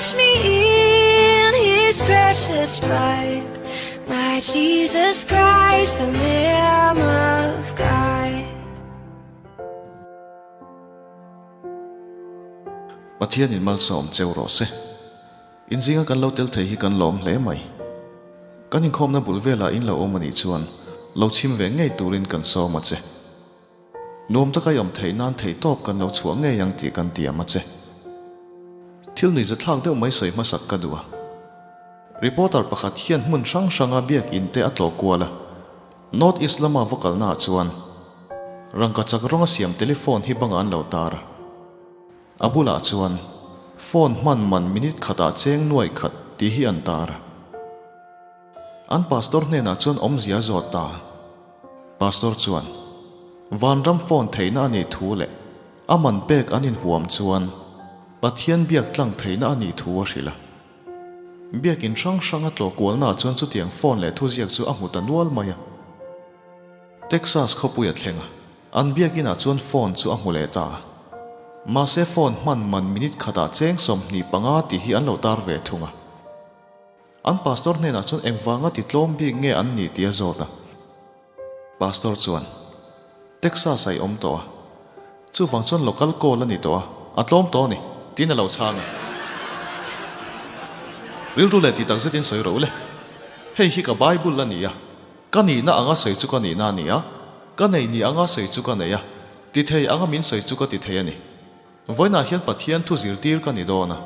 Wash me in his precious blood. My Jesus Christ, the Lamb of God. Pathianin malsawm cheu rawh se. In zinga kan lo tel thei hi kan lawm hle mai. Kan inkhawmna bul velah in lo awm anih chuan lo chhim ve ngei turin kan sawm a che. Nuam taka i awm theih nan theihtawp kan lo chhuah ngei ang tih kan tiam a che. Thil nuihzathlak deuh mai sawi hmasak ka duh a. Reporter pakhat hian hmun hrang hranga biak in te a tlawh kual a. North East lama va kalnaah chuan rangka chak rawnga siam telephone hi bangah an lo tar a. A bulah chuan phone hman man minute khatah cheng nuai khat tih hi an tar a. An pastor hnenah chuan awmzia a zawt ta. Pastor chuan, Vanram phone theihna a nih thu leh a man pek an inhuam chuan Pathian biak tlang theihna a nih thu a hrilh a. Biakin hrang hrang a tlawh kualnaah chuan chutiang phone leh thuziak chu a hmu ta nual mai a. Texas khawpui a thleng a, an biakinah chuan phone chu a hmu leh ta a. Mahse phone hman man minute khatah cheng 25 tih hi an lo tar ve thung a. An pastor hnenah chuan engvanga ti tlawm bik nge an nih tih a zawt a. Pastor chuan, Texas ah i awm tawh a, chuvang chuan local call a ni tawh a, a tlawm tawh a ni, tiin a lo chhang a. Rilru leh tih tak zetin sawi rawh u le. Hei hi ka Bible a ni a, ka nihna anga sawi chu ka nihna a ni a, ka nei ni anga sawi chu ka nei a, ti thei anga min sawi chu ka ti thei a ni. Vawiinah hian Pathian thu zirtir ka ni dawn a,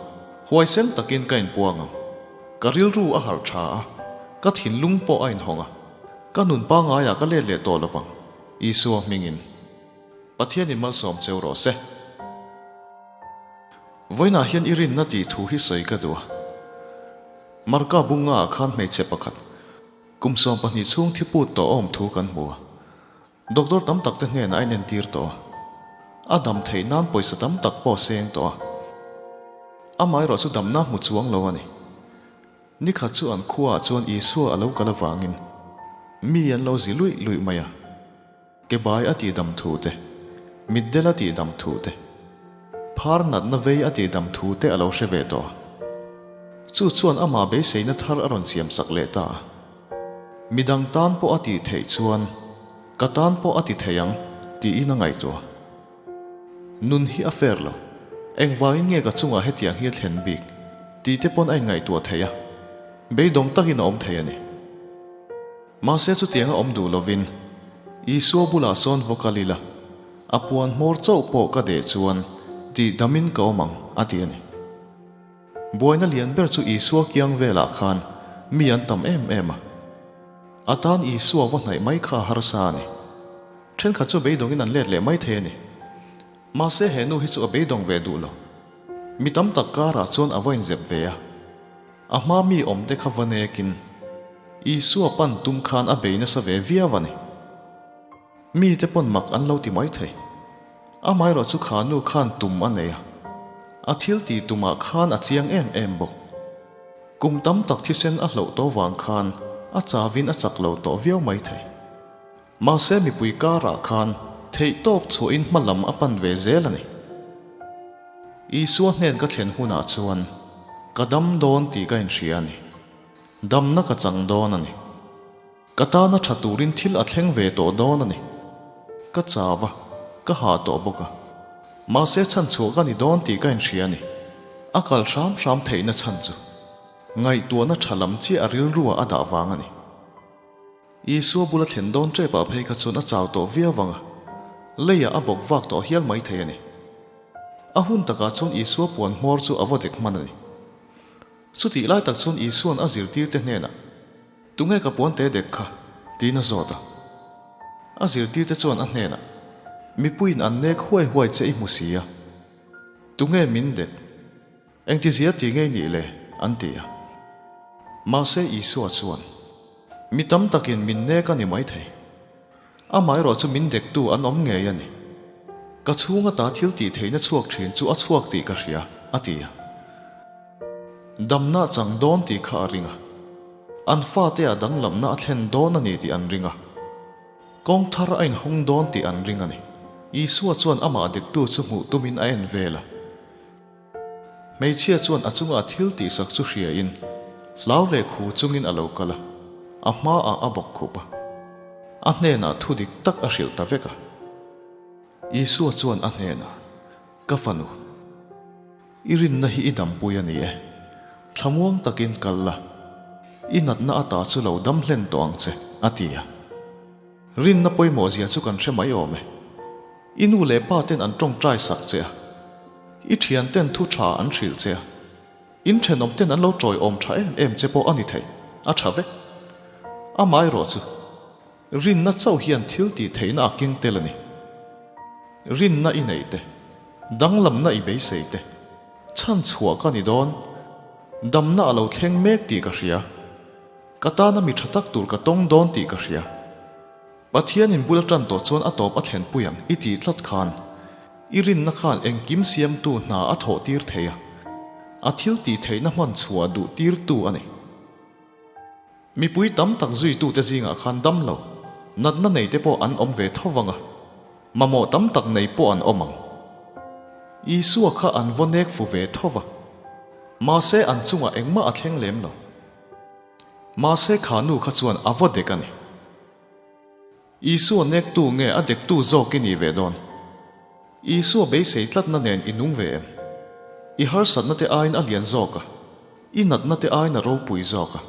huaisen takin ka inpuang ang. Ka rilru a harh tha a, ka thinlung pawh a inhawng a, ka nun pangaiah ka let leh tawh lo vang, Isua hmingin. Pathianin malsawm cheu rawh se. Vawiinah hian i rinna tih thu hi sawi ka duh a. Marka bunga ah khan hmeichhe pakhat, kum 12 chhung thiput tawh awm thu kan hmu a. Doctor tam tak te hnenah a inentir tawh a, a dam theih nan pawisa tam tak pawh a seng tawh a. Amaherawh chu damna hmu chuang lo a ni. Nikhat chu an khuaah chuan Isua a lo kal avangin mi an lo zi luih luih mai a, ke bai a tihdam thu te, mitdel a tihdam thu te, phar natna vei a tihdam thu te a lo hre ve tawh a. Chu chuan amah beiseina thar a rawn siamsak leh ta a. Midang tan pawh a tih theih chuan ka tan pawh a ti thei ang tiin a ngaihtuah. Nun hi a fair lo. Engvangin nge ka chungah hetiang hi a thlen bik tih te pawn a inngaihtuah thei a, beidawng takin a awm thei a ni. Mahse chutiang a awm duh lovin Isua bulah sawn va kal ila, a puan hmawr chauh pawh ka deh chuan tih damin ka awm ang a ti a ni. Buaina lian ber chu Isua kiang velah khan mi an tam em em a. A tan Isua va hnaih mai kha a harsa a ni. Thenkhat chu beidawngin an let leh mai thei a ni. Mahse he nu hi chu a beidawng ve duh lo. Mi tam tak karah chuan a va inzep ve a. A hma mi awmte kha va nekin Isua pan tum khan a bei nasa ve viau a ni. Mite pawn mak an lo ti mai thei. Amaherawh chu kha nu khan tum a nei a, a thil tih tumah khan a chiang em em bawk. Kum tam tak thisen a hloh tawh vang khan a chavin a chak lo tawh viau mai thei. Mahse mipui karah khan theihtawp chhuahin hma lam a pan ve zel a ni. Isua hnen ka thlen hunah chuan ka dam dawn tih ka inhria a ni. Damna ka chang dawn a ni. Ka tana tha turin thil a thleng ve tawh dawn a ni. Ka chau a, ka hah tawh bawk a. Mahse chhan chhuah ka ni dawn tih ka inhria a ni. A kal hram hram theihna chhan chu ngaihtuahna tha lam chiah a rilruah a dah vang a ni. Isua bula thlen dawn tepah phei kha chuan a chau tawh viau vang a, leiah a bawk vak tawh hial mai thei a ni. A hun takah chuan Isua puan hmawr chu a va dek hman a ni. Chutih lai tak chuan Isua'n a zirtirte hnenah, Tunge ka puan te dek kha? tiin a zawt a. A zirtirte chuan a hnenah, Mipuiin an nek huai huai che i hmu si a, tunge min dek? Engtizia ti ngei nih le? an ti a. Mahse Isua chuan, Mi tam takin min nek a ni maithei. Amaherawh chu min dektu an awm ngei a ni. Ka chhung ata thil tih theihna chhuak thin chu a chhuak tih ka hria, a ti a. Damna chang dawn tih kha a ring a. An fate ah danglamna a thlen dawn a ni tih an ring a. Kawng thar a inhawng dawn tih an ring a ni. Isua chuan amah dektu chu hmuh tumin a en vel a. Hmeichhia chuan a chunga thil tihsak chu hriain hlau leh khu chungin a lo kal a, a hmaah a bawk khup a. A hnenah thu dik tak a hrilh ta vek a. Isua chuan a hnenah, Ka fanu, i rinna hi i dampui a ni e. Thlamuang takin kal la, i natna ata chu lo dam hlen tawh ang che, a ti a. Rinna pawimawh zia chu kan hre mai awm e. I nu leh pa ten an tawngtai sak che a, i thian ten thu tha an hrilh che a, in thenawm ten an lo tawiawm tha em em che pawh a ni thei, a tha vek. Amaherawhchu, rinna chauh hian thil tih theihna a keng tel a ni. Rinna i neih te, danglamna i beisei te, chhan chhuah ka ni dawn, damna a lo thleng mek tih ka hria, ka tana mi tha tak tur ka tawng dawn tih ka hria. Pathianin bul a tan tawh chuan a tawp a thlenpui ang i tih tlat khan i rinna khan engkim siamtu hna a thawh tir thei a, a thil tih theihna hman chhuah duh tirtu a ni. Mipui tam tak zuitute zingah khan dam lo, natna nei te pawh an awm ve tho vang a, mamawh tam tak nei pawh an awm ang. Isua kha an vaw nek fu ve tho va, mahse an chungah engmah a thleng lem lo. Mahse kha nu kha chuan a vaw dek a ni. Isua nektu nge a dektu zawk i nih ve dawn? Isua beisei tlatna nen i nung ve em? I harsatna te aiin a lian zawk a, i natna te aiin a ropui zawk a.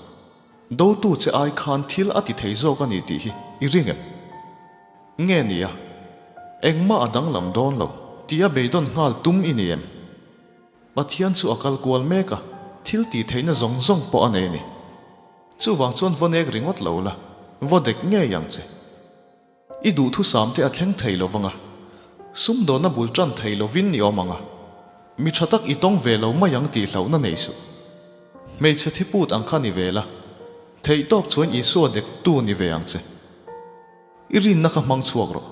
Dotu che ai khan thil a ti thei zawk a ni tih hi i ring em? Nge nia, engmah a danglam dawn lo tia beidawn nghal tum i ni em? Pathian chu a kal kual mek a, thil tih theihna zawng zawng pawh a nei a ni. Chuvang chuan vaw nek ringawt lo la, vaw dek ngei ang che. I duhthusam te a thleng thei lo vang a, sumdawnna bul tan thei lovin i awm ang a, mi tha tak i tawng ve lo mai ang tih hlauhna nei suh. Hmeichhe thiput ang kha ni ve la, theihtawp chuan Isua dektu ni ve ang che. I rinna kha hmang chhuak rawh.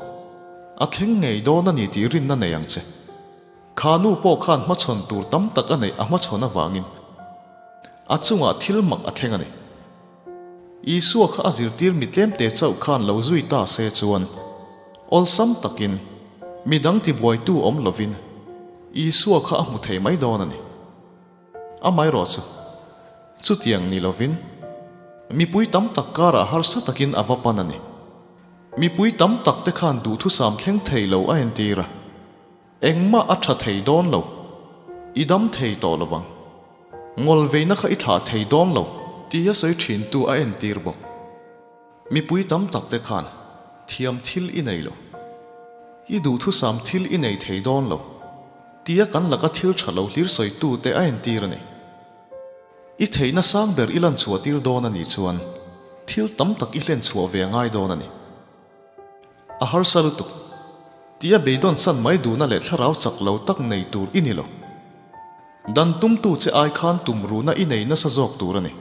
A thleng ngei dawn a ni tih rinna nei ang che. Kha nu pawh khan hmachhawn tur tam tak a neih a hmachhawn avangin a chungah thil mak a thleng a ni. Isua kha a zirtir mi tlemte chauh khan lo zui ta se chuan awlsam takin midang tibuaitu awm lovin Isua kha a hmu thei mai dawn a ni. Amaherawhchu, chutiang ni lovin mipui tam tak karah harsa takin a va pan a ni. Mipui tam tak te khan duhthusam thleng thei lo a entir a. Engmah a tha thei dawn lo. I dam thei tawh lo vang. Ngawl veina kha i thlah thei dawn lo tia sawi thintu a entir bawk. Mipui tam tak te khan thiam thil i nei lo. I duhthusam thil i nei thei dawn lo tia kan laka thil tha lo hlir sawitu te a entir a ni. I theihna sang ber i lan chhuah tir dawn a nih chuan thil tam tak i hlen chhuah ve a ngai dawn a ni. A harsa lutuk. Tia beidawn chan mai duhna leh thlarau chak lo tak nei tur i ni lo. Dan tumtu che ai khan tum ruhna i nei nasa zawk tur a ni.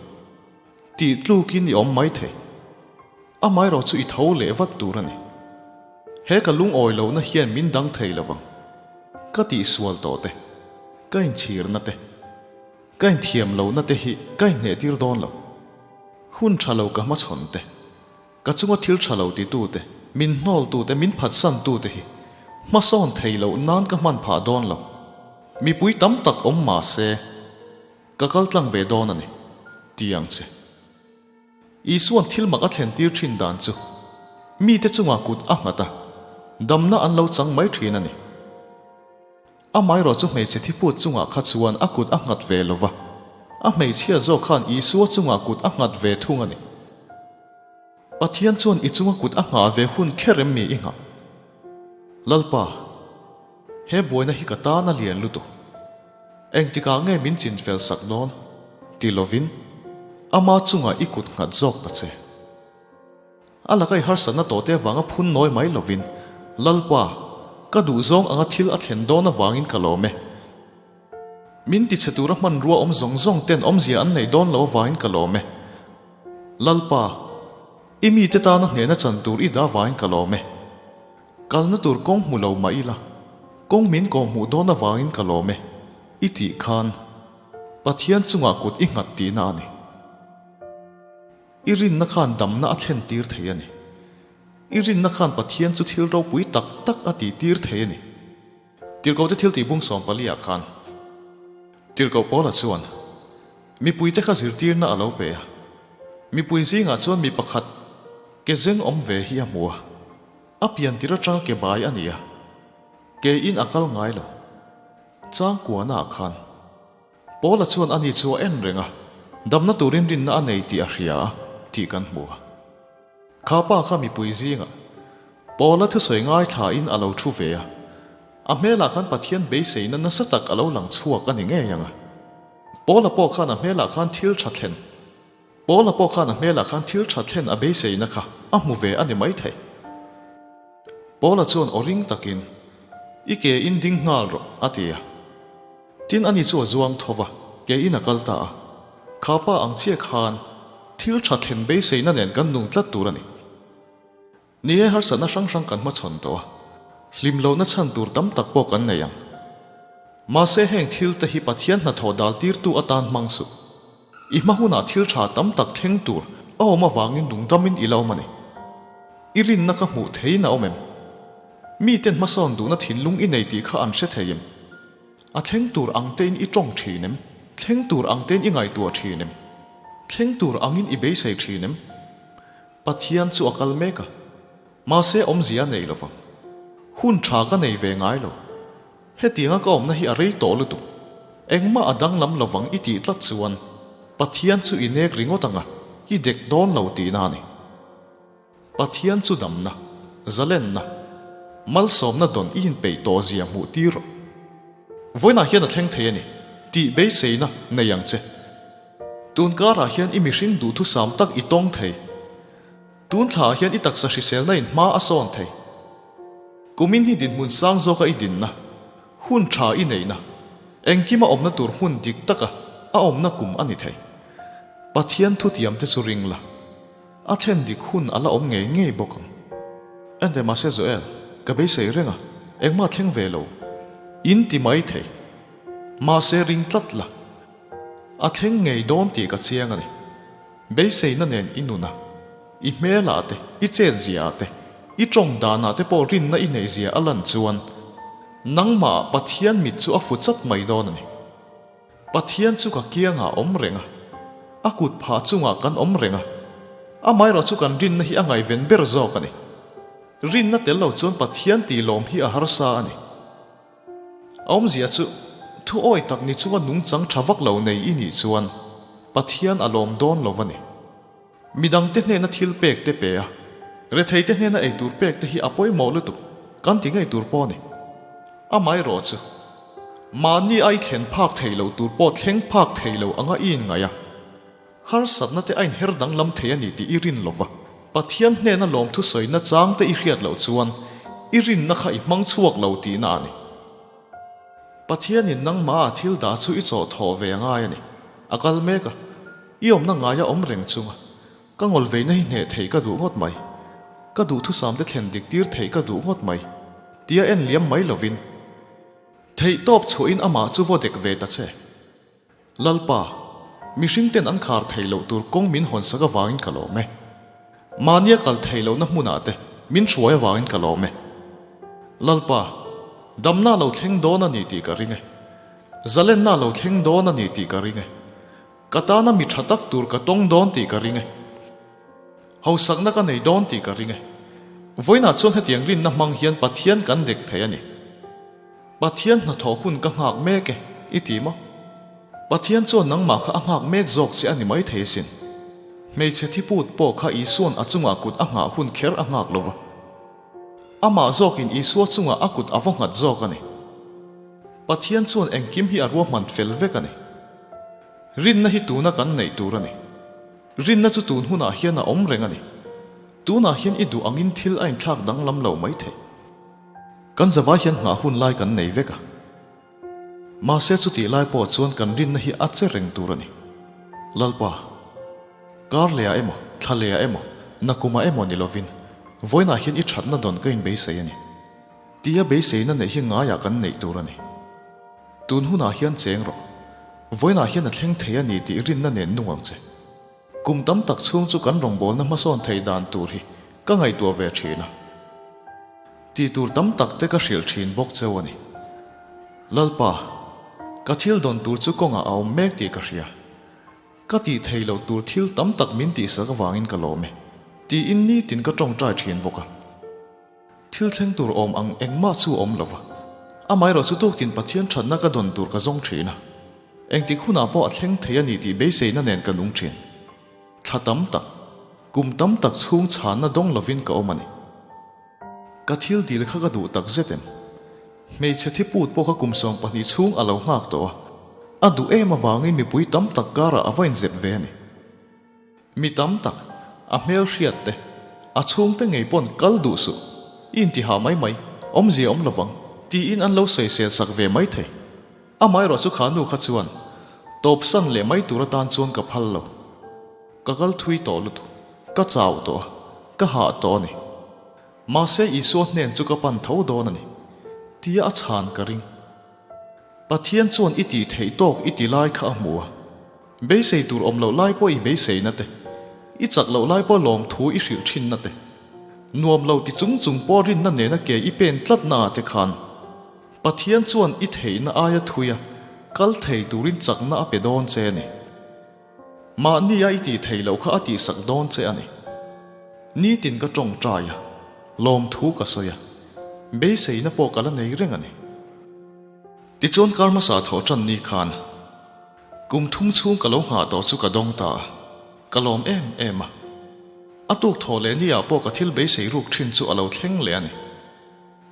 Tih tlukin i awm mai thei. Amaherawh chu i tho leh vat tur a ni. He ka lungawi lohna hian min dang thei lo vang. Ka tihsual tawh te, ka inchhirna te, ka inthiam lohna te hi ka inhnehtir dawn lo. Hun tha lo ka hmachhawn te, Ka chunga thil tha lo titute, min hnawltute, min phatsantute hi hmasawn thei loh nan ka hman phah dawn lo. Mipui tam tak awm mah se, ka kal tlang ve dawn a ni, ti ang che. Isua'n thil mak a thlentir thin dan chu mite chungah kut a nghat a, damna an lo chang mai thin a ni. Amaherawh chu hmeichhe thiput chungah kha chuan a kut a nghat ve lo va, a hmeichhia zawk khan Isua chungah kut a nghat ve thung a ni. Pathian chuan i chunga kut a nghah ve hun kher em mi i nghah? Lalpa, he buaina hi ka tan a lian lutuk. Engtikah nge min chinfel sak dawn? Ti lovin, ama chungah i kut nghat zawk ta che. A laka i harsatna tawhte avanga phun nawi mai lovin, Lalpa, ka duhzawng anga thil a thlen dawn avangin ka lawm e. Min tichhe tura hmanrua awm zawng zawng ten awmzia an neih dawn lo avangin ka lawm e. Lalpa, i mite tana hnehna chan tur i dah avangin ka lawm e. Kalna tur kawng hmu lo mah ila, kawng min kawhhmuh dawn avangin ka lawm e, i tih khan Pathian chungah kut i nghat tihna a ni. I rinna khan damna a thlen tir thei a ni. I rinna khan Pathian chu thil ropui tak tak a tih tir thei a ni. Tirhkohte thil tih bung 14 ah khan. Tirhkoh Paula chuan mipuite kha zirtirna a lo pe a. Mipui zingah chuan mi pakhat ke zeng awm ve hi a hmu a, a pian tir atanga ke bai a ni a, ke in a kal ngai lo. Changkuana ah khan Paula chuan ani chu a en reng a, damna turin rinna a nei tih a hria a tih kan hmu a. Kha pa kha mipui zingah Paula thusawi ngaithla in a lo thu ve a, a hmelah khan Pathian beiseina nasa tak a lo lang chhuak a ni ngei ang a. Paula pawh khan a hmelah khan thil tha thlen Paula pawh khan a hmelah khan thil tha thlen a beiseina kha a hmu ve a ni maithei. Paula chuan aw ring takin, I ke in ding nghal rawh, a ti a. Tin ani chu a zuang tho va, ke in a kal ta a. Kha pa ang chiah khan thil tha thlen beiseina nen kan nung tlat tur a ni. Ni e, harsatna hrang hrang kan hmachhawn tawh a, hlim lohna chhan tur tam tak pawh kan nei ang. Mahse heng thil te hi Pathian hnathawh dal tirtu atan hmang suh. I hma hunah thil tha tam tak thleng tur a awm avangin lungdamin i la awm a ni. I rinna kha hmuh theiin a awm em? Miten hmasawn duhna thinlung i nei tih kha an hre thei em? A thleng tur ang tein i tawng thin em? Thleng tur ang tein i ngaihtuah thin em? Thleng tur angin i beisei thin em? Pathian chu a kal mek a, mahse awmzia a nei lo vang. Hun tha ka nei ve ngai lo. Hetianga ka awmna hi a rei tawh lutuk. Engmah a danglam lo vang i tih tlat chuan Pathian chu i nek ringawt anga i dek dawn lo tihna a ni. Pathian chu damna, zalenna, malsawmna dawn i inpeih tawh zia hmuh tir rawh. Vawiinah hian a thleng thei a ni tih beiseina nei ang che. Tun karah hian i mihring duhthusam tak i tawng thei. Tun thlaah hian i taksa hriselna in hma a sawn thei. Kumin hi dinhmun sang zawka i dinna, hun tha i neihna, engkima awmna tur hmun dik taka a awmna kum a ni thei. Pathian thutiam te chu ring la, a thlen dik hun a la awm ngei ngei bawk ang. Ente mahse Joel, ka beisei reng a, engmah thleng ve lo. In ti mai thei. Mahse ring tlat la. A thleng ngei dawn tih ka chiang a ni. Beiseina nen i nun a, i hmelah te, i chetzia te, i tawng danah te pawh rinna i neihzia a lan chuan nangmah Pathian mit chu a fu chat mai dawn a ni. Pathian chu ka kiangah awm reng a, a kut phah chungah kan awm reng a, amaherawh chu kan rinna hi a ngaihven ber zawk a ni. Rinna tel lo chuan Pathian tih lawm hi a harsa a ni. A awmzia chu, thu awi tak ni chunga nungchang tha vak lo nei i nih chuan Pathian a lawm dawn lo a ni. Midangte hnena thil pek te pe a, retheite hnena eitur pek te hi a pawimawh lutuk, kan ti ngei tur pawh a ni. Amaherawh chu, mahni a i thlen phak thei lo tur pawh thleng phak thei lo anga i inngaih a, harsatna te a inher danglam thei a ni tih i rin lo va, Pathian hnena lawmthu sawina chang te i hriat loh chuan i rinna kha i hmang chhuak lo tihna a ni. Pathianin nangmah a thil dah chu i chawh thawh ve a ngai a ni. A kal mek a, i awmna ngaia awm reng chunga ka ngawlveina hi hneh theih ka duh ngawt mai, ka duhthusam te thlen dik tir theih ka duh ngawt mai tia en liam mai lovin theihtawp chhuahin amah chu vaw dek ve ta che. Lalpa, mihring ten an khar thei loh tur kawng min hawn sak avangin ka lawm e. Mahnia kal thei lohna hmunah te min hruai avangin ka lawm e. Lalpa, damna lo thleng dawn a ni tih ka ring e. Zalenna lo thleng dawn a ni tih ka ring e. Ka tana mi tha tak tur ka tawng dawn tih ka ring e. Hausakna ka nei dawn tih ka ring e. Vawiinah chuan hetiang rinna hmang hian Pathian kan dek thei a ni. Pathian hnathawh hun ka nghak mek e, i ti maw? Pathian chuan nangmah kha a nghak mek zawk che a ni maithei asin. Hmeichhe thiput pawh kha Isua'n a chungah kut a nghah hun kher a nghak lo va. Amah zawkin Isua chungah a kut a va nghat zawk a ni. Pathian chuan engkim hi a ruahman fel vek a ni. Rinna hi tuna kan neih tur a ni. Rinna chu tun hunah hian a awm reng a ni. Tunah hian i duh angin thil a inthlak danglam lo maithei. Kan zavai hian nghah hun lai kan nei vek a. Mahse chutih lai pawh chuan kan rinna hi a che reng tur a ni. Lalpa, kar lehah emaw, thla lehah emaw, nakumah emaw ni lovin, vawiinah hian i thatna dawn ka inbeisei a ni. Tia beiseina neih hi ngaiah kan neih tur a ni. Tun hunah hian cheng rawh. Vawiinah hian a thleng thei a ni tih rinna nen nung ang che. Kum tam tak chhung chu kan rawngbawlna hmasawn thei dan tur hi ka ngaihtuah ve thin a. Tih tur tam tak te ka hrilh thin bawk cheu a ni. Lalpa, Ka thil dawn tur chu kawngah a awm mek tih ka hria. Ka tih theih loh tur thil tam tak min tihsak avangin ka lawm e, tiin nitin ka tawngtai thin bawk a. Thil thleng tur awm ang engmah chu a awm lo va, amaherawh chu tuktin Pathian thatna ka dawn tur ka zawng thin a. Engtik hunah pawh a thleng thei a ni tih beiseina nen ka nung thin. Thla tam tak, kum tam tak chhung chhanna dawng lovin ka awm a ni. Ka thil dil kha ka duh tak zet em? Hmeichhe thi put pawh kha kum 12 chhung a lo nghak tawh a, a duh em avangin mipui tam tak karah a va inzep ve a ni. Mi tam tak, a hmel hriat te, a chhungte ngei pawn kal duh suh, i intihah mai mai, awmzia awm lovang, tiin an lo sawisel sak ve mai thei. Amaherawh chu kha nu kha chuan tawpsan leh mai tur atan chuan ka phal lo. Ka kal thui tawh lutuk, ka chau tawh a, ka hah tawh a ni. Mahse Isua hnen chu ka pan tho dawn a ni, tia a chhan ka ring. Pathian chuan i tih theih tawk i ti lai kha a hmu a, beisei tur awm loh lai pawh i beiseina te, i chak loh lai pawh lawmthu i hrilh thinna te, nuam lo ti chung chung pawh rinna nena ke i pen tlatna ah te khan Pathian chuan i theihna aia thui a, kal thei turin chakna a pe dawn che a ni. Mahnia i tih theih loh kha a tihsak dawn che a ni. Nitin ka tawngtai a, lawmthu ka sawi a, beiseina pawh ka la nei reng a ni. Tichuan kar hmasa thawh tan ni khan kum thum chhung ka lo nghah tawh chu ka dawng ta a, ka lawm em em a. A tuk thawh leh ni ah pawh ka thil beisei ruk thin chu a lo thleng leh a ni.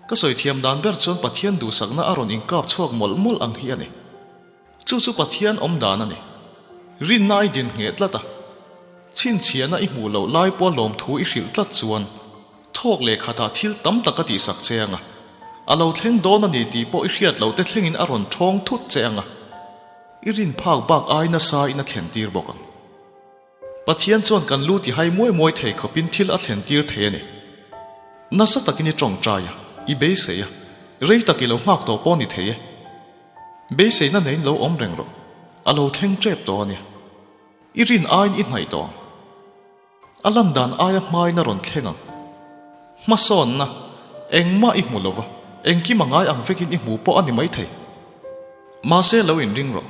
Ka sawi thiam dan ber chuan Pathian duhsakna a rawn inkap chhuak mawlh mawlh ang hi a ni. Chu chu Pathian awm dan a ni. Rinna i din ngheh tlat a, chhinchhiahna i hmuh loh lai pawha lawmthu i hrilh tlat chuan thawk leh khatah thil tam tak a tihsak che ang a, a lo thleng dawn a ni tih pawh i hriat loh te thlengin a rawn ṭhawng thut che ang a, i rin phak bak ai nasa in a thlen tir bawk ang. Pathian chuan kan lu tihai muai muai thei khawpin thil a thlen tir thei a ni. Nasa takin i tawngtai a, i beisei a, rei tak i lo nghak tawh pawh ni thei e. Beiseina neiin lo awm reng rawh, a lo thleng tep tawh a nia. I rin aiin i hnaih tawh ang. A lan dan aia hmain a rawn thleng ang. Hmasawnna, engmah i hmu lo va, engkim a ngai ang vekin i hmu pawh a ni maithei. Mahse lo inring rawh.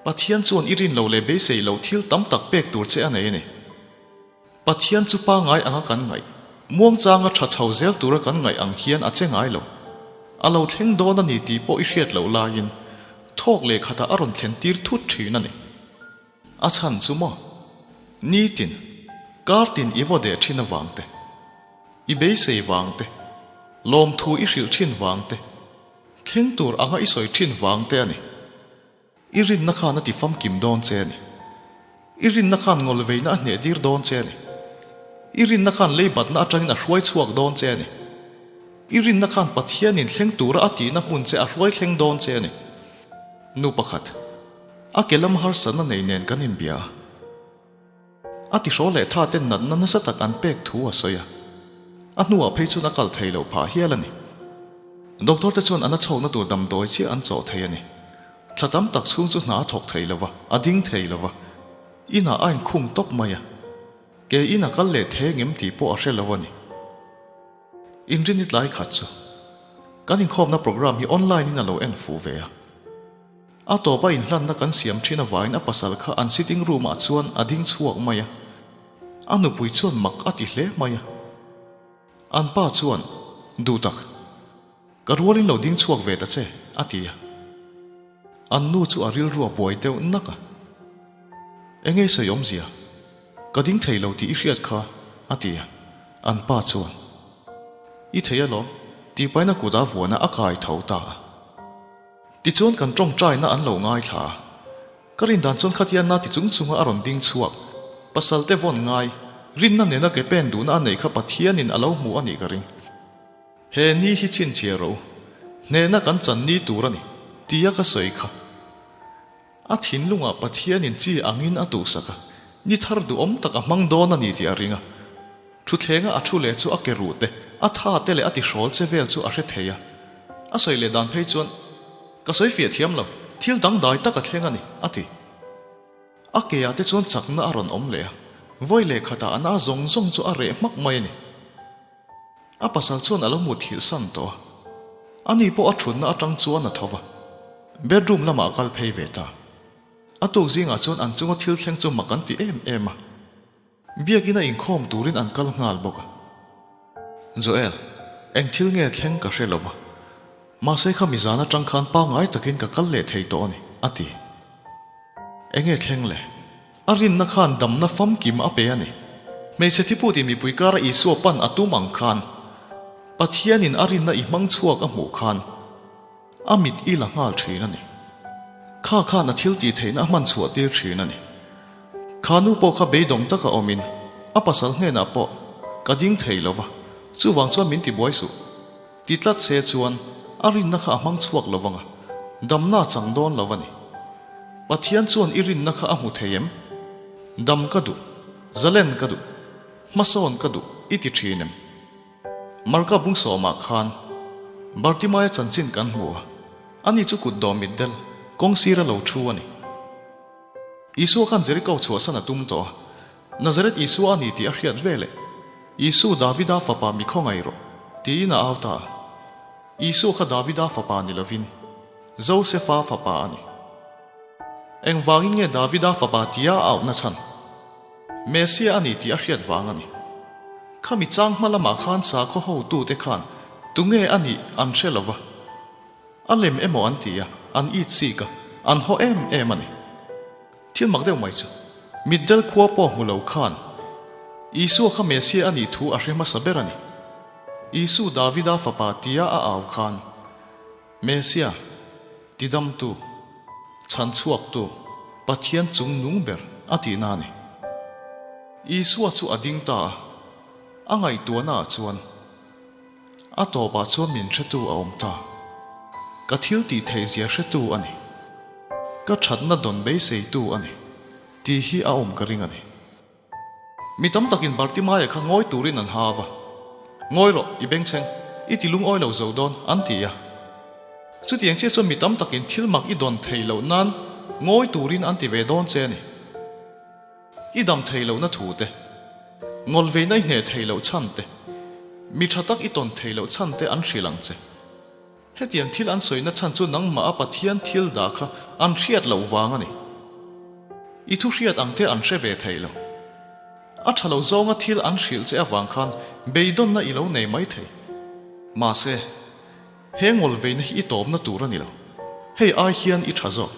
Pathian chuan i rin lo leh beisei lo thil tam tak pek tur che a nei a ni. Pathian chu pangai anga kan ngaih, muangchanga tha chho zel tura kan ngaih ang hian a che ngai lo. A lo thleng dawn a ni tih pawh i hriat loh laiin thawk leh khatah a rawn thlen tir thut thin a ni. A chhan chu maw? Nitin, kar tin i vaw deh thin avang te, i beisei vang te, lawmthu i hrilh thin vang te, thleng tur anga i sawi thin vang te a ni. I rinna khan a ti famkim dawn che a ni. I rinna khan ngawlveina a hneh dir dawn che a ni. I rinna khan leibatna atangin a hruai chhuak dawn che a ni. I rinna khan Pathianin thleng tura a tihna hmun che a hruai thleng dawn che a ni. Nu pakhat, a ke lam harsatna nei nen kan inbia a. A tihrawl leh tha ten natna nasa tak an pek thu a sawi a, a hnuah phei chuan a kal thei loh phah hial a ni. Doctor te chuan a na chhawkna tur damdawi chiah an chawh thei a ni. Thla tam tak chhung chu hna a thawk thei lo va, a ding thei lo va, inah a inkhung tawp mai a, ke in a kal leh thei ngem tih pawh a hre lo a ni. Inrini tlai khat chu kan inkhawmna program hi online in a lo en fuh ve a. A tawpa inhlanna kan siam thin avangin a pasal kha an sitting room ah chuan a ding chhuak mai a, a nupui chuan mak a ti hle mai a. An pa chuan, Duh tak, ka rualin lo ding chhuak ve ta che, a ti a. An nu chu a rilru a buai deuh nak a. Enge sawi awmzia? Ka ding thei lo tih i hriat kha, a ti a. An pa chuan, I thei alawm, tih pahin a kut a vuan a, a kai tho ta a. Tichuan kan tawngtaina an lo ngaithla a, ka rin dan chuan khatian na ti chung chunga a rawn ding chhuak, pasal te vawn ngai, rinna nena ke pen duhna a neih kha Pathianin a lo hmu a nih ka ring. He ni hi chhinchhiah rawh u, hnehna kan chan ni tur a ni, tia ka sawi kha. A thinlungah Pathianin chi angin a tuhsak a, ni thar duhawm tak a hmang dawn a ni tih a ring a. Thuthlenga a thu leh chu a ke ruh te, a tha te leh a tihrawl che vel chu a hre thei a. A sawi leh dan phei chuan, Ka sawi fiah thiam lo, thil dangdai tak a thleng a ni, a ti. A ke ah te chuan chakna a rawn awm leh a, vawi leh khatah a na zawng zawng chu a reh hmak mai a ni. A pasal chuan a lo mut thilh san tawh a, ani pawh a thutna atang chuan a tho va. Bedroom lamah a kal phei ve ta. A tuk zingah chuan an chunga thil thleng chu mak an ti em em a. Biakinn a inkhawm turin an kal nghal bawk a. Joel, eng thil nge thleng ka hre lo va. Mahse kha mizan atang khan pangngai takin ka kal leh thei tawh a ni, a ti. Enge thleng le? A rinna khan damna famkim a pe a ni. Hmeichhe thiput in mipui kara Isua pan a tum ang khan, Pathianin a rinna i hmang chhuak a hmuh khan, a mit i la nghal thin a ni. Kha khan a thil tih theihna a hman chhuah tir thin a ni. Kha nu pawh kha beidawng taka awmin a pasal hnenah pawh ka ding thei lo va, chuvang chuan min tibuai suh. Ti tlat se chuan a rinna kha a hmang chhuak lo vang a, damna a chang dawn lo a ni. Pathian chuan i rinna kha a hmu thei em? Dam ka duh, zalen ka duh, hmasawn ka duh i ti thin em? Marka bung sawmah khan Bartimaia chanchin kan hmu a, ani chu kut dawm mitdel kawng sira lo thu a ni. Isua khan Jeriko chhuahsan a tum tawh a, Nazareth Isua a ni tih a hriat veleh, Isu, Davida fapa mi khawngaih rawh, tiin a au ta a. Isua kha Davida fapa ni lovin, Josefa fapa a ni. Engvangin nge Davida fapa tia a auhna chhan? Mesia a ni tih a hriat vang a ni. Khami chang hma lamah khan sakhaw hotute khan tunge a nih an hre lo va. A lem emaw an ti a, an it sik a, an haw em em a ni. Thil mak deuh mai chu, mitdel khua pawh hmu lo khan Isua kha Mesia a nih thu a hre hmasa ber a ni. Isu Davida fapa tia a au khan, Mesia, tidamtu, chhanchhuaktu, Pathian chung nung ber a tihna a ni. Isua chu a ding ta a, a ngaihtuahnaah chuan, A tawpah chuan min hretu a awm ta. Ka thil tih theih zia hretu a ni. Ka thatna dawn beiseitu a ni. Tih hi a awm ka ring a ni. Mi tam takin Bartimaia kha ngawi turin an ha va. Ngawi rawh, i bengchheng, i ti lungawi lo zo dawn, an ti a. Chutiang chiah chuan mi tam takin thil mak i dawn theih loh nan ngawi turin an ti ve dawn che a ni. I dam thei lohna thu te, ngawlveina i hneh thei loh chhan te, mi tha tak i tawn thei loh chhan te an hrilh ang che. Hetiang thil an sawina chhan chu nangmah a Pathian thil dah kha an hriat loh vang a ni. I thu hriat ang te an hre ve thei lo. A tha lo zawnga thil an hrilh che avang khan beidawnna i lo nei mai thei. Mahse, he ngawlveina hi i tawpna tur a ni lo. Hei ai hian i tha zawk.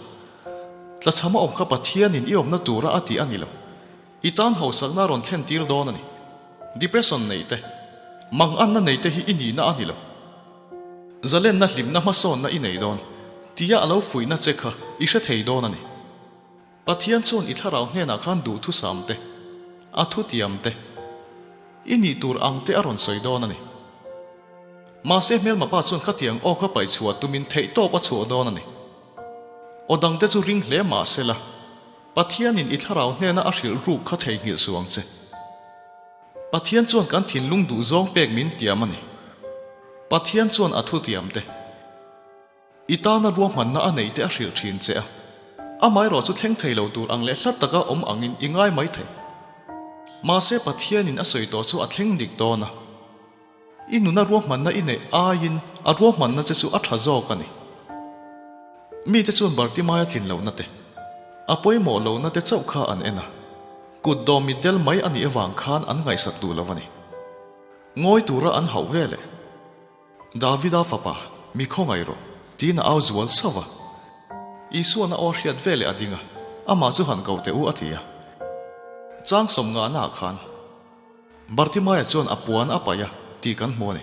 Tlachham a awm kha Pathianin i awmna tura a tih a ni lo. I tan hausakna a rawn thlen tir dawn a ni. Depression nei te, manganna nei te hi i nihna a ni lo. Zalenna hlimna hmasawnna i nei dawn tia a lo fuihna che kha i hre thei dawn a ni. Pathian chuan i thlarau hnenah khan duhthusam te, a thutiam te, i nih tur ang te a rawn sawi dawn a ni. Mahse hmelma pa chuan khatiang aw kha paih chhuah tumin theihtawp a chhuah dawn a ni. Aw dangte chu ring hle mah sela, Pathianin i thlarau hnena a hrilh ruk kha theihnghilh suh ang che. Pathian chuan kan thinlung duhzawng pek min tiam a ni. Pathian chuan a thutiam te, i tana ruahmanna a neih te a hrilh thin che a. Amaherawh chu thleng thei lo tur ang leh hla taka awm angin i ngai mai thei. Mahse Pathianin a sawi tawh chu a thleng dik dawn a. I nuna ruahmanna i neih aiin a ruahmanna che chu a tha zawk a ni. Mite chuan Bartimaia tlin lohna te, a pawimawh lohna te chauh kha an en a, kut dawm mitdel mai a nih avang khan an ngaihsak duh lo a ni. Ngawi tura an hauh vel e. Davida fapa, mi khawngaih rawh, tiin a au zual sauh a. Isuan a aw hriat veleh a ding a, amah chu han ko teh u a ti a. Chang sawmngahnaah khan. Bartimaia chuan a puan a paih a tih kan hmu a ni.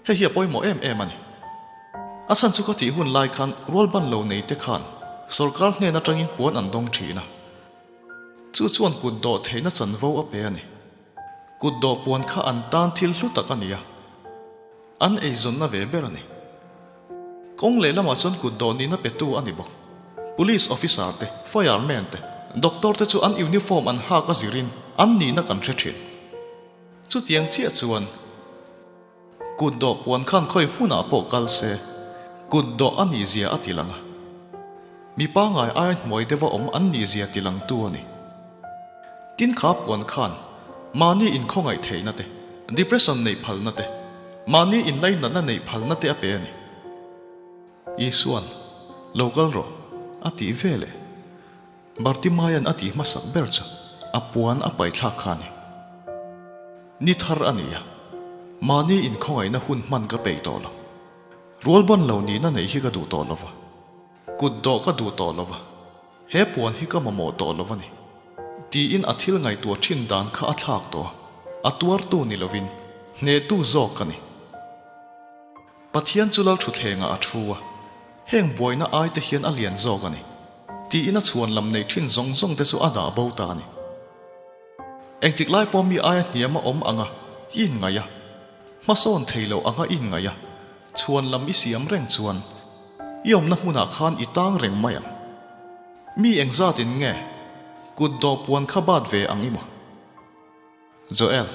Hei hi a pawimawh em em a ni. A chhan chu ka tih hun lai khan rualban lo nei te khan sorkar hnen atangin puan an dawng thin a. Chu chuan kut dawh theihna chanvo a pe a ni. Kut dawh puan kha an tan thil hlu tak a ni a. An eizawnna ve ber a ni. Kawng lehlamah chuan kut dawh nihna petu a ni bawk. Police officer te, fireman te, doctor te chu an uniform an hak a zirin an nihna kan hre thin. Chutiang chiah chuan kut dawh puan khan khawi hmunah pawh kal se, kut dawh a nih zia a ti lang a. Mi pangngai aia hnuai deuha awm an nih zia ti langtu a ni. Tin kha puan khan mahni inkhawngaih theihna te, depression neih phalna te, mahni inlainatna neih phalna te a pe a ni. Isuan, Lo kal rawh, a tih veleh Bartimaia'n a tih hmasak ber chu a puan a paithlak kha a ni. Ni thar a ni a, mahni inkhawngaihna hun hman ka peih tawh lo. Rualban lo nihna neih hi ka duh tawh lo va, kut dawh ka duh tawh lo va, he puan hi ka mamawh tawh lo a ni. Tiin a thil ngaihtuah thin dan kha a thlak tawh a, a tuartu ni lovin hnehtu zawk ka ni. Pathian chu lal thutthlengah a thu a, heng buaina ai te hian a lian zawk a ni, tiin a chhuan lam neih thin zawng zawng te chu a dah bo ta a ni. Engtik lai pawh mi aia hniam a awm anga i inngaih a, hmasawn thei loh anga i inngaih a, chhuan lam i siam reng chuan i awmna hmunah khan i tang reng mai ang. Mi engzatin nge kut dawh puan kha bat ve ang i maw? Joel,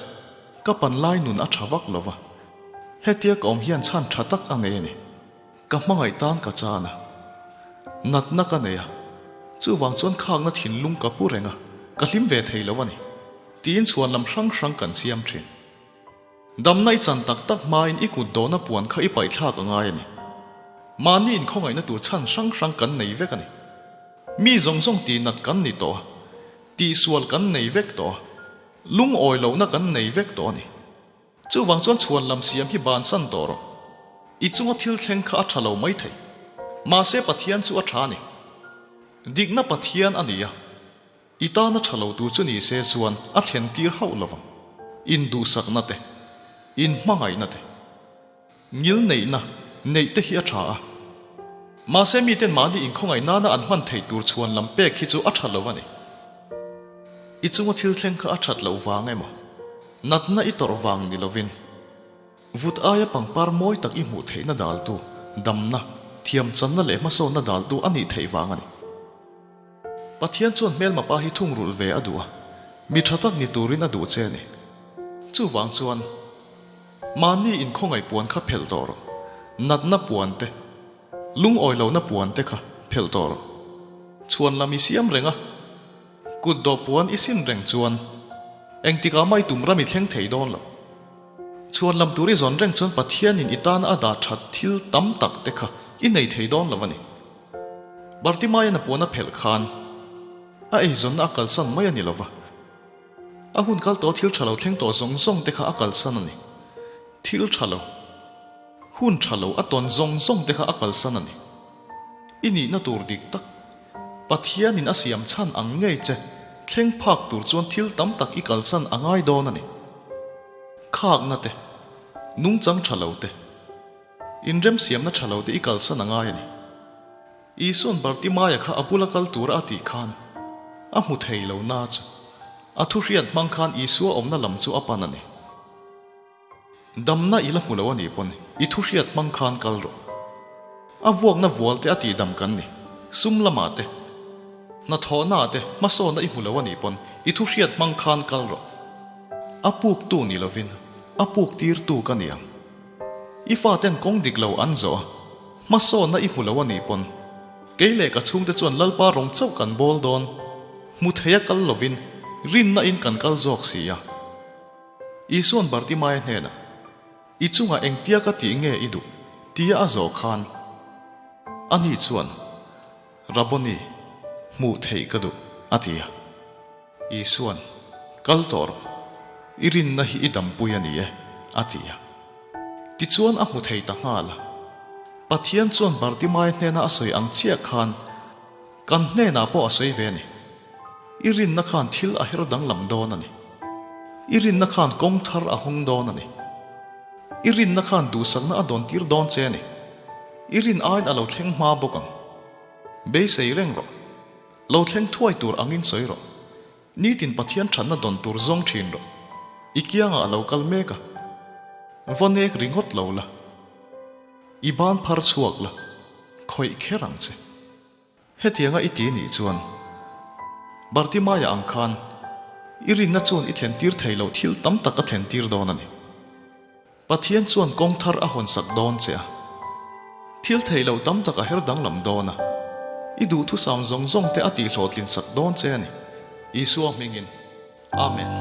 ka pan lai nun a tha vak lo va, hetia ka awm hian chhan tha tak a ngei a ni. Ka hmangaih tan ka chan a, natna ka nei a, chuvang chuan khakna thinlung ka pu reng a, ka hlim ve thei lo a ni, tiin chhuan lam hrang hrang kan siam thin. Damna i chan tak tak hmain i kut dawhna puan kha i paihthlak a ngai a ni. Mahni inkhawngaihna tur chhan hrang hrang kan nei vek a ni. Mi zawng zawng tihnat kan ni tawh a, tihsual kan nei vek tawh a, lungawi lohna kan nei vek tawh a ni. Chuvang chuan chhuan lam siam hi bansan tawh rawh. I chunga thil thleng kha a tha lo mai thei. Mahse Pathian chu a tha a ni. Dikna Pathian a ni a, i tana tha lo tur chu ni se chuan a thlen tir hauh lo vang. Induhsakna te, inhmangaihna te. Ngil neihna neih te hi a tha a. Mahse miten mahni inkhawngaih nana an hman theih tur chhuan lam pek hi chu a tha lo a ni. I chunga thil thleng kha a that loh vang emaw, natna i tawrh vang ni lovin, vut aia pangpar mawi tak i hmuh theihna daltu, damna, thiamchanna leh hmasawnna daltu a nih theih vang a ni. Pathian chuan hmelma pa hi thungrulh ve a duh a, mi tha tak ni turin a duh che a ni. Chuvang chuan, mahni inkhawngaih puan kha phelh tawh rawh, natna puan te, lungawi lohna puan te kha phelh tawh rawh. Chhuan lam i siam reng a, kut dawh puan i sin reng chuan engtikah mah i tum ram i thleng thei dawn lo. Chhuan lam tur i zawn reng chuan Pathianin i tana a dah that thil tam tak te kha i nei thei dawn lo a ni. Bartimaian a puan a phelh khan a eizawnna a kalsan mai a ni lova, a hun kal tawh thil tha lo thleng tawh zawng zawng te kha a kalsan a ni. Thil tha lo, hun tha lo a tawn zawng zawng te kha a kalsan a ni. I nihna tur dik tak, Pathianin a siam chhan ang ngei che thleng phak tur chuan thil tam tak i kalsan a ngai dawn a ni. Khakna te, nungchang tha lo te, Inremsiamna tha lo te i kalsan a ngai a ni. Isua'n Bartimaia kha a bula kal tura a tih khan a hmu thei lo na chu a thu hriat hmang khan Isua awmna lam chu a pan a ni. Damna i la hmu lo a nih pawn i thu hriat hmang khan kal rawh. A vuakna vual te a tihdam kan ni. Sum lamah te, hnathawhnaah te hmasawnna i hmu lo a nih pawn i thu hriat hmang khan kal rawh. A puktu ni lovin a puktirtu ka ni ang. I faten kawng dik lo an zawh a, hmasawnna i hmu lo a nih pawn, kei leh ka chhungte chuan Lalpa rawng chauh kan bawl dawn, hmu theia kal lovin rinna in kan kal zawk si a. Isua'n Bartimaia hnenah, I chungah engtia ka tih nge i duh? tia a zawh khan, ani chuan, Rabboni, hmuh theih ka duh, a ti a. Isua'n, Kal tawh rawh, i rinna hi i dampui a ni e, a ti a. Tichuan a hmu thei ta nghal a. Pathian chuan Bartimai hnena a sawi ang chiah khan kan hnenah pawh a sawi ve a ni. I rinna khan thil a her danglam dawn a ni. I rinna khan kawng thar a hawng dawn a ni. I rinna khan duhsakna a dawn tir dawn che a ni. I rin aiin a lo thleng hma bawk ang. Beisei reng rawh. Lo thleng thuai tur angin sawi rawh. Nitin Pathian thatna dawn tur zawng thin rawh. I kiangah a lo kal mek a. Va nek ringawt lo la. I ban phar chhuak la. Khawih kher ang che. Hetianga i ti nih chuan Bartimaia ang khan i rinna chuan i thlen tir thei lo thil tam tak a thlen tir dawn a ni. Pathian chuan kawng thar a hawnsak dawn che a, thil theih loh tam tak a her danglam dawn a, i duhthusam zawng zawng te a tihhlawhtlin sak dawn che a ni. Isua hmingin. Amen.